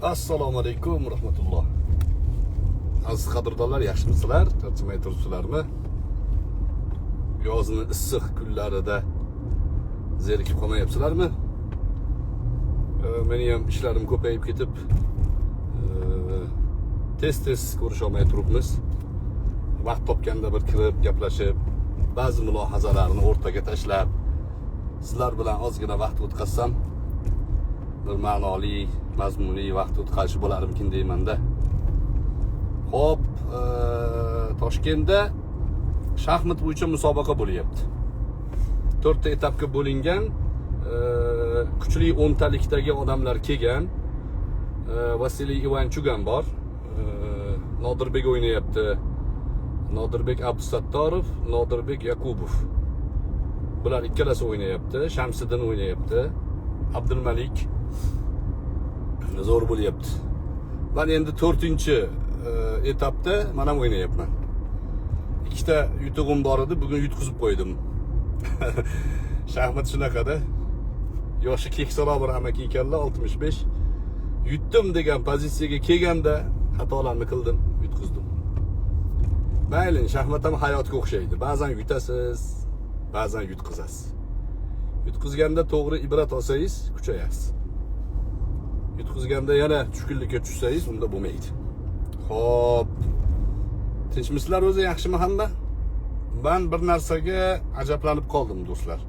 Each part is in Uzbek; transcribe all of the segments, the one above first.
Assalomu alaykum rahmatulloh. Aziz qadrdonlar, yaxshimisizlar? Charchamay turibsizlarmi? Yozni issiq kunlarida zerikib qolmayapsizlarmi? Meni ham ishlarim ko'payib ketib, tez-tez ko'risha olmay turibmiz. Vaqt topganda bir kirib gaplashib, ba'zi mulohazalarni o'rtaga tashlab, sizlar bilan ozgina vaqt o'tkazsam, bir ma'noli, mazmunli vaqt o'tkazish bo'larmikin deymanda. Xo'p, Toshkentda shaxmat bo'yicha musobaqa bo'lyapti. 4 ta etapga bo'lingan, kuchli 10 talikdagi odamlar kelgan. Vasiliy Ivanchuk ham bor. Nodirbek o'ynayapti. Nodirbek Abdusattorov, Nodirbek Yakubov. Bular ikkalasi o'ynayapti. Shamsiddin o'ynayapti. Abdulmalik zo'r bo'lyapti. Men endi 4-chi etapda men ham o'ynayapman. Ikkita yutug'im bor edi, bugun yutqizib qo'ydim. Shaxmat shunaqada. Yoshi keksaroq bir amaki ekanlar, 65. Yutdim degan pozitsiyaga kelganda xatolarni qildim, yutqizdim. Mayli, shaxmat ham hayotga o'xshaydi. Ba'zan yutasiz, ba'zan yutqizasiz. Yutqizganda to'g'ri ibrat olsangiz, kuchayasiz. Yutqizganda yana tushkunlikka tushsangiz, unda bo'lmaydi. Xo'p. Tinchmisizlar o'zi, yaxshimi hamma? Men bir narsaga ajablanib qoldim, do'stlar.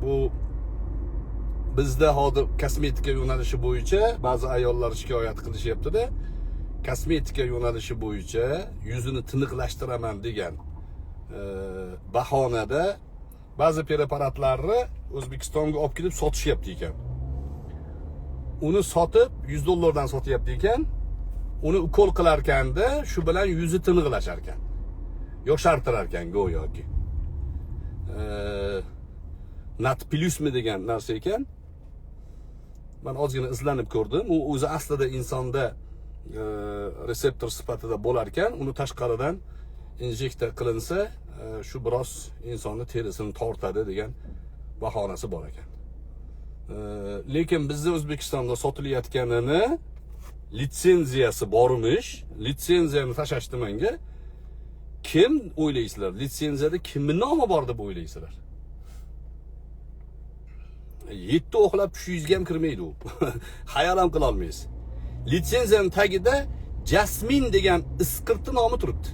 Bu bizda hozir kosmetika yo'nalishi bo'yicha ba'zi ayollar shikoyat qilishyapti-da. Kosmetika yo'nalishi bo'yicha yuzini tiniqlashtiraman degan bahonada ba'zi preparatlarni O'zbekistonga olib kelib sotishyapti ekan. Uni sotib $100 dan sotyapti ekan. Uni ukol qilarkanda shu bilan yuzi tiniqlashar ekan. Yoshartirar ekan go'yoki. Nat plyusmi degan narsa ekan. Men ozgina izlanib ko'rdim. U o'zi aslida insonda reseptor sifatida bo'lar ekan, uni tashqaridan injekta qilinsa, shu biroz insonni terisini tortadi degan bahonasi bor ekan. Lekin bizda O'zbekistonda sotilayotganini litsenziyasi bormish. Litsenziyani tashlashdi menga. Kim o'ylaysizlar? Litsenziyada kimning nomi bor deb o'ylaysizlar? 7 o'xlab tushingizga ham kirmaydi u. Xayol ham qila olmaysiz. Litsenziyaning tagida Jasmin degan isqirtni nomi turibdi.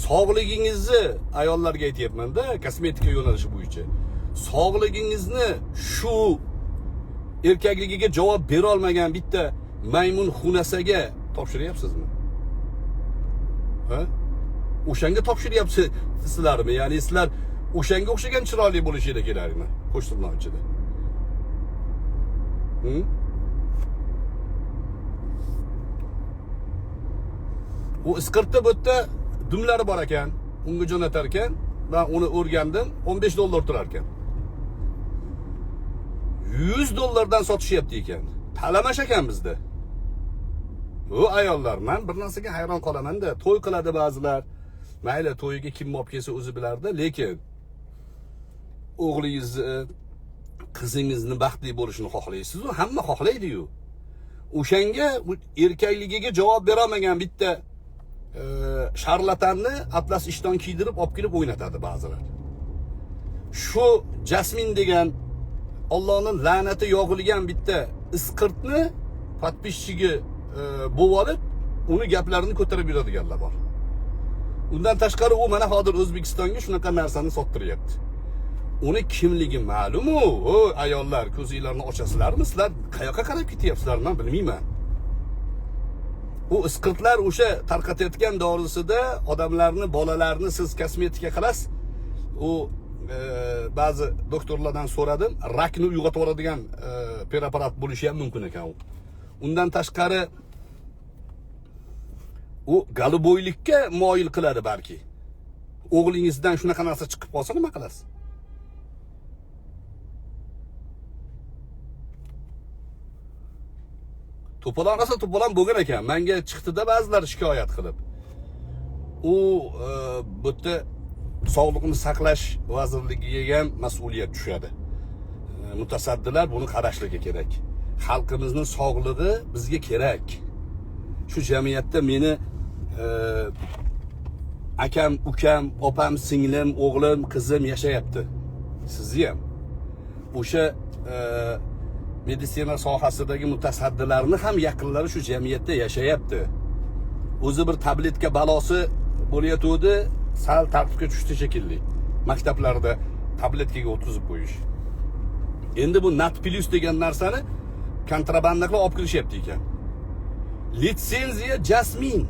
Sog'ligingizni ayollarga aytyapman-da, kosmetika yo'nalishi bo'yicha. Sog'ligingizni shu erkakligiga javob bera olmagan bitta maymun xunasaga topshiryapsizmi? Ha? O'shanga topshiryapsizlarmi? Ya'ni sizlar o'shanga o'xshagan chiroyli bo'lishingiz kerakmi? Qo'shtirnoq ichida. U isqirtda bu yerda dumlari bor ekan, unga jo'natar ekan. Men uni o'rgandim, $15 turar ekan. $100 dan sotishyapti ekan. Talamash ekan bizda. Bu ayollar, men bir narsaga hayron qolaman-da, to'y qiladi ba'zilar. Mayli, to'yiga kim olib kelsa o'zi bilardi, lekin o'g'lingizni, qizingizni baxtli bo'lishini xohlaysiz-ku, hamma xohlaydi-yu. O'shanga erkakligiga javob bera olmagan bitta sharlatanni atlas ishton kiydirib olib kelib o'ynatadi ba'zilar. Shu Jasmin degan Allohning la'nati yog'ilgan bitta isqirtni podpischigi bo'lib olib, uni gaplarini ko'tarib yuradiganlar bor. Undan tashqari u mana hozir O'zbekistonga shunaqa narsani sottiryapti. Uni kimligi ma'lum-u. O ayollar, ko'zinglarni ochasizlarmi? Sizlar qayoqqa qarab ketyapsizlar, men bilmayman. U isqirtlar o'sha tarqatayotgan dorisida odamlarni, bolalarni siz kosmetika qilasiz. U ba'zi doktorlardan so'radim, rakni uyg'otib yuboradigan preparat bo'lishi ham mumkin ekan u. Undan tashqari u goluboylikka moyil qiladi balki. O'g'lingizdan shunaqa narsa chiqib qolsa nima qilasiz? To'polon rosa to'polon bo'lgan ekan. Menga chiqdida ba'zilar shikoyat qilib. U bu yerda Sog'liqni saqlash vazirligiga ham mas'uliyat tushadi. Mutasaddilar buni qarashligi kerak. Xalqimizni sog'lig'i bizga kerak. Shu jamiyatda meni akam, ukam, opam, singlim, o'g'lim, qizim yashayapti. Sizni ham. O'sha meditsina sohasidagi mutasaddilarni ham yaqinlari shu jamiyatda yashayapti. O'zi bir tabletka balosi bo'layotgandi, sal tartibga tushdi shekilli. Maktablarda tabletkaga o'tkazib qo'yish. Endi bu Nat Plus degan narsani kontrabanda qilib olib kirishyapti ekan. Litsenziya Jasmin.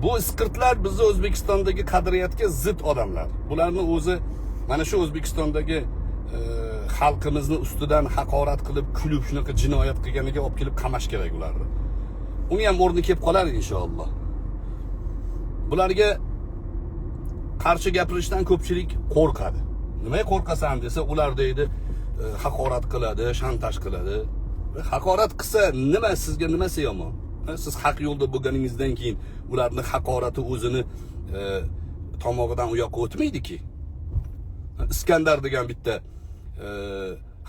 Bu isqirtlar bizni O'zbekistondagi qadriyatga zid odamlar. Bularni o'zi mana shu O'zbekistondagi xalqimizni ustidan haqorat qilib, kulib shunaqa jinoyat qilganiga olib kelib qamash kerak ularni. Uni ham o'rni kelib qolar inshaalloh. Bularga qarshi gapirishdan ko'pchilik qo'rqadi. Nimaga qo'rqasan desa, ular deydi, haqorat qiladi, shantaj qiladi. Haqorat qilsa nima sizga nimasi yomon? Siz haq yo'lda bo'lganingizdan keyin ularni haqorati o'zini tomog'idan u yoqqa o'tmaydiki. Iskandar degan bitta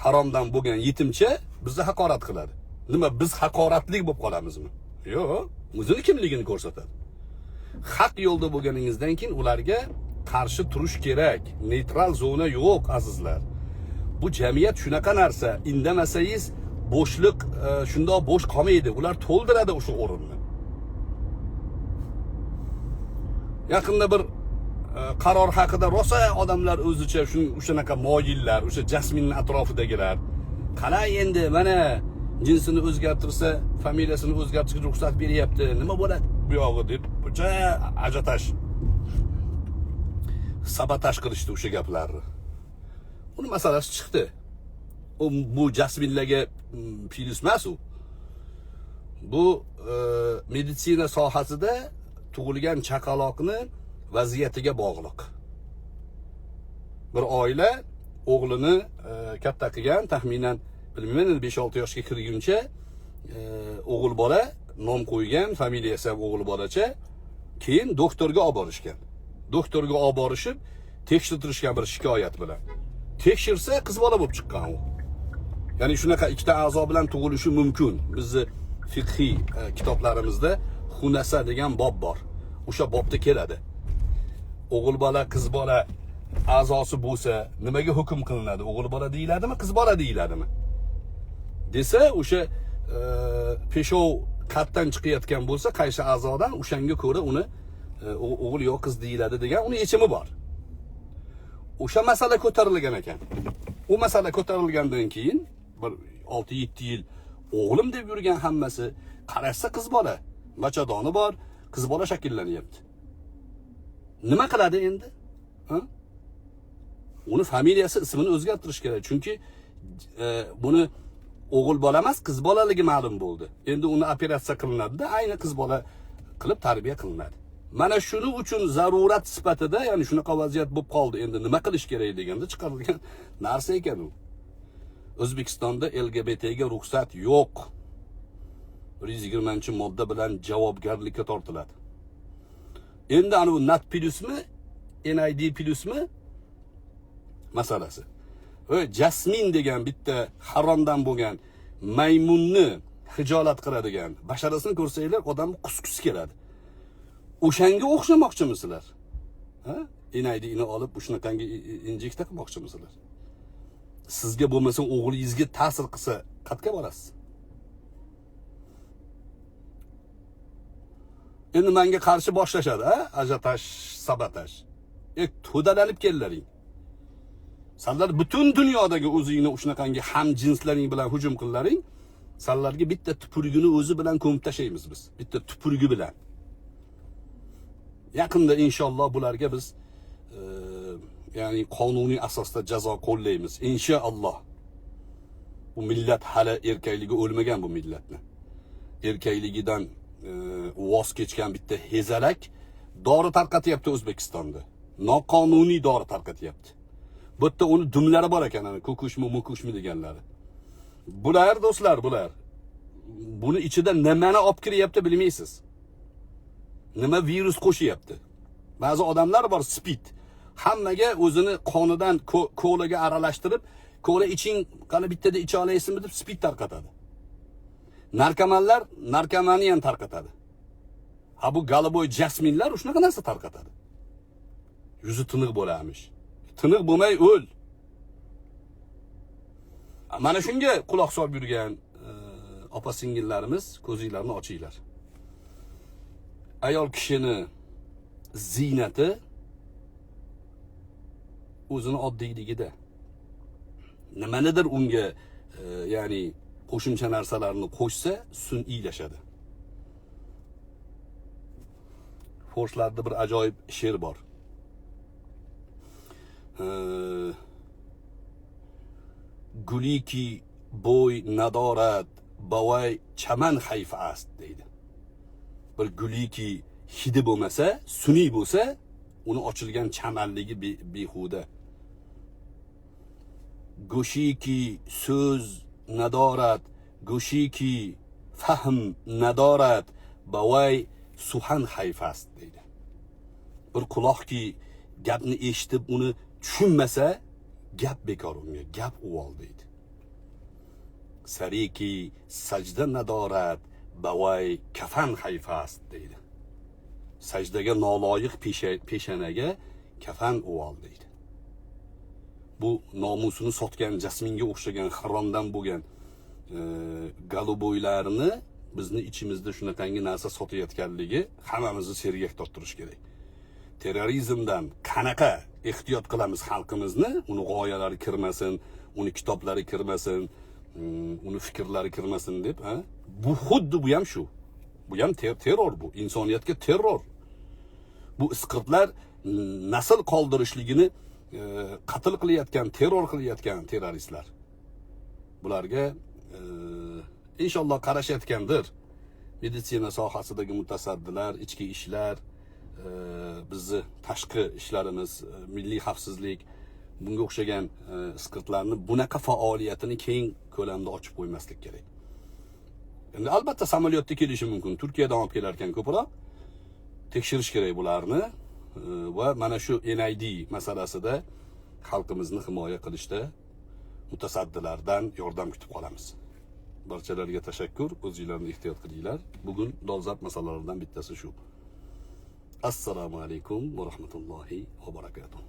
haromdan bo'lgan yetimcha bizni haqorat qiladi. Nima biz haqoratlik bo'lib qolamizmi? Yo'q, o'zini kimligini ko'rsatadi. Haq yo'lda bo'lganingizdan keyin ularga qarshi turish kerak. Neytral zona yo'q, azizlar. Bu jamiyat shunaqa narsa, indamasangiz bo'shliq shundoq bo'sh qolmaydi. Ular to'ldiradi o'sha o'rinni. Yaqinda bir qaror haqida rosa odamlar o'zicha o'shanaqa moyillar, o'sha Jasminning atrofidagilar qalay endi mana jinsini o'zgartirsa, familiyasini o'zgartirishga ruxsat beryapti, nima bo'ladi bu yog'i deb o'sha ajatash, sabotaj qilishdi o'sha gaplarni. Uni masalasi chiqdi. U bu Jasminlarga plyus emas u. Bu meditsina sohasida tug'ilgan chaqaloqni vaziyatiga bog'liq. Bir oila o'g'lini katta qilgan, taxminan bilmayman endi 5-6 yoshga kirguncha o'g'il bola nom qo'ygan, familiyasi ham o'g'il bolacha. Keyin doktorga olib borishgan. Doktorga olib borishib tekshirtirishgan bir shikoyat bilan. Tekshirsa qiz bola bo'lib chiqqan u. Ya'ni shunaqa ikkita a'zo bilan tug'ilishi mumkin. Bizni fiqhiy kitoblarimizda xunasa degan bob bor. O'sha bobda keladi. O'g'il bola, qiz bola a'zosi bo'lsa, nimaga hukm qilinadi? O'g'il bola deyiladimi, qiz bola deyiladimi? Desa, o'sha peshov qatdan chiqayotgan bo'lsa, qaysi a'zodan, o'shanga ko'ra uni o'g'il yo qiz deyiladi degan uni yechimi bor. O'sha masala ko'tarilgan ekan. U masala ko'tarilgandan keyin bir 6-7 yil o'g'lim deb yurgan hammasi qarashsa qiz bola, bachadoni bor, qiz bola shakllanyapti. Nima qiladi endi? Ha? Uni familiyasi, ismini o'zgartirish kerak, chunki buni o'g'il bola emas, qiz bolaligi ma'lum bo'ldi. Endi uni operatsiya qilinadi-da, ayni qiz bola qilib tarbiya qilinadi. Mana shuni uchun zarurat sifatida, ya'ni shunaqa vaziyat bo'lib qoldi. Endi nima qilish kerak deganda chiqarilgan narsa ekan u. O'zbekistonda LGBTga ruxsat yo'q. 120-modda bilan javobgarlikka tortiladi. Endi ana u NAT plyusmi, NID plyusmi masalasi. Jasmin degan bitta haromdan bo'lgan maymunni hijolat qiladigan basharasini ko'rsanglar odam qusqusi keladi. O'shanga o'xshamoqchimisizlar? Ha? NIDni olib shunaqangi injekta qilmoqchimisizlar? Sizga bo'lmasa o'g'lingizga ta'sir qilsa, qayerga borasiz? Endi menga qarshi boshlashadi, ha? Ajatash, sabotaj. To'dalanib kellaring. Sanlar butun dunyodagi o'zingni shunaqangi ham jinslaring bilan hujum qillaring, sanlarga bitta tupurgini o'zi bilan ko'mib tashlaymiz biz. Bitta tupurgi bilan. Yaqinda inshaalloh bularga biz ya'ni qonuniy asosda jazo qo'llaymiz inshaalloh. Bu millat hali erkakligi o'lmagan, bu millatni. Erkakligidan voz kechgan bitta hezalak dori tarqatyapti O'zbekistonda. Noqonuniy dori tarqatyapti. Bu yerda uni dumlari bor ekan, ana ko'kushmi, mukushmi deganlari. Bular do'stlar, bular. Buni ichida nimani olib kiryapti bilmaysiz. Nima virus qo'shyapti. Ba'zi odamlar bor, spid. Hammaga o'zini qonidan kolaga aralashtirib, kola iching, qani bittada icha olasizmi deb spid tarqatadi. Narkomanlar narkomaniyani tarqatadi. Ha bu galaboy jasminlar shunaqa narsa tarqatadi. Yuzi tiniq bo'larmish. Tiniq bo'lmay o'l. Mana shunga quloq solib yurgan opa singillarimiz ko'zinglarni ochinglar. Ayol kishini ziynati o'zini oddiyligida. Nimanidir unga ya'ni qo'shimcha narsalarni qo'shsa sun'iylashadi. Forslarda bir ajoyib she'r bor. Guliki bo'y nadorat bavoy chaman hayfa ast deydi. Bir guliki hidi bo'lmasa, sun'iy bo'lsa, uni ochilgan chamanligi behuda. Go'shiki so'z nadorat, go'shiki fahm nadorat, bavoy suhan hayfast deydi. Bir quloqki gapni eshitib uni tushunmasa, gap bekor unga, gap uvol deydi. Sariki sajda nadorat, bavoy kafan hayfast deydi. Sajdaga noloyiq peshanaga kafan uvol deydi. Bu nomusini sotgan, jasminga o'xshagan haromdan bo'lgan goluboylarni bizni ichimizda shunaqangi narsa sotayotganligi hammamizni sergak torttirish kerak. Terrorizmdan qanaqa ehtiyot qilamiz xalqimizni, uni g'oyalari kirmasin, uni kitoblari kirmasin, uni fikrlari kirmasin deb, ha? Bu xuddi bu ham shu. Bu ham terror bu, insoniyatga terror. Bu isqirtlar nasl qoldirishligini qatl qilayotgan, terror qilayotgan terroristlar. Bularga inshaalloh qarashayotgandir. Meditsina sohasidagi mutasaddilar, ichki ishlar, bizni tashqi ishlarimiz, milliy xavfsizlik bunga o'xshagan isqirtlarni bunaqa faoliyatini keng ko'lamda ochib qo'ymaslik kerak. Endi albatta samolyotda kelishi mumkin. Turkiyadan olib kelar ekan ko'proq. Tekshirish kerak bularni va mana shu NID masalasida xalqimizni himoya qilishda mutasaddilardan yordam kutib qolamiz. Barchalarga tashakkur, o'zingizlarni ehtiyot qilinglar. Bugun dolzarb masalalardan bittasi shu. Assalomu alaykum va rahmatullohi va barakatuh.